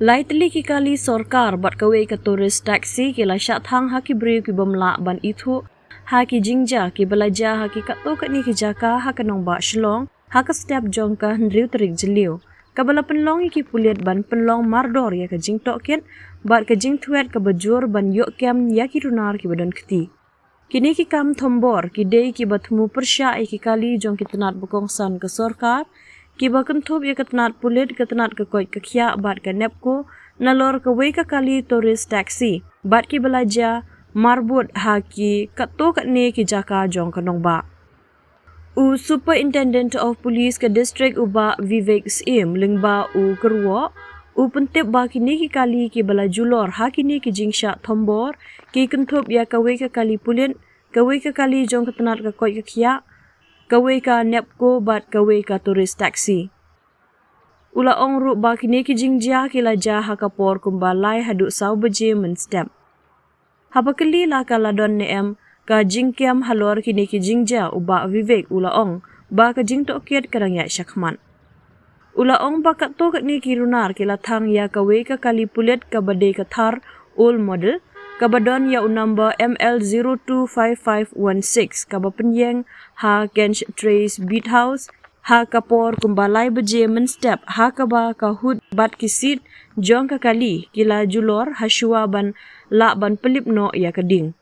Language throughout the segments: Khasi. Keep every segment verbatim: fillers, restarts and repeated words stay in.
Lai tylli ki kali sorkar bad kawei ka tourist taxi ki la shah thang ha ki briew ki bym lah ban ithuh ha ki jingjia ki ba la jia ha ki katto katne ki jaka ha ka nongbah Shillong ha ka step jong ka hynriew tarik Jylliew, ka ba la pynlong ïa ki pulit ban pynlong mardor ïa ka jingtohkit bad ka jingthwet ka ba jur ban ïoh kem ïa ki runar ki ba don kti. Kine ki kam thombor ki dei ki ba thmu pyrshah ïa ki kali jong ki tnat ba kongsan ka sorkar, ki ba kynthup ïa ka tnat pulit, ka tnat ka koit ka khiah bad ka NEEPCO, nalor kawei ka kali tourist taxi bad ki ba la jia marbud ha ki katto katne ki jaka jong ka nongbah. U Superintendent of Police ka district, u Bah Vivek Syiem, lyngba u kyrwoh, u pyntip ba kine ki kali ki ba la julor ha kine ki jingshah thombor ki kynthup ïa kawei ka kali pulit, kawei ka kali jong ka tnat ka koit ka khiah, kawei ka NEEPCO bad kawei ka tourist taxi. U la ong ruh ba kine ki jingjia ki la jia ha ka por kumba lai haduh saw baje mynstep. Haba kylli la ka la don ne em ka jingkem halor kine ki jingjia, u Bah Vivek u la ong ba ka jingtohkit ka dang ïaid shakhmat. U la ong ba katto katne ki runar ki la thang ïa kawei ka kali pulit ka ba dei ka Thar old model, ka ba don ïa u number M L zero two five five one six, ka ba pynïeng ha Kench Trace Beat House ha ka por kumba lai baje mynstep, ha kaba ka hood bad ki seat jong ka kali ki la julor ha shuwa ban lah ban pynlip noh ïa ka ding.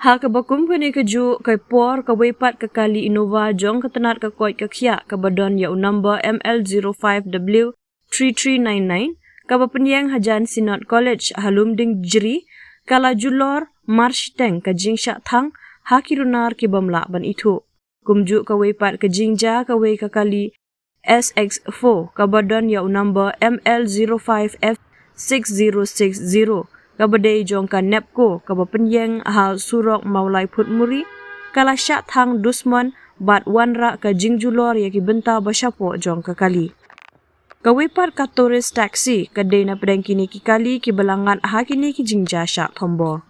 Ha kaba kum kane kajuh ka por, kawei pat ka kali Innova jong ka tnat ka koit ka khiah ka ba don ïa u number M L zero five W three three nine nine, ka ba pynïeng hajan Synod College ha Lumdiengjri, ka la julor marshiteng ka jingshah thang ha ki runar ki bym lah ban ithuh. Kumjuh kawei pat ka jingjia, kawei ka kali S X four ka ba don ïa u number M L zero five F six zero six zero, ka ba dei jong ka NEEPCO, ka ba pynïeng ha surok Mawlai Phutmuri, ka la shah thang dusmon bad wanrah ka jingjulor ïa ki bynta ba shapoh jong ka kali. Kawei pat ka tourist taxi ka dei na pdeng kine ki kali ki ba la ngat ha kine ki jingjia shah thombor.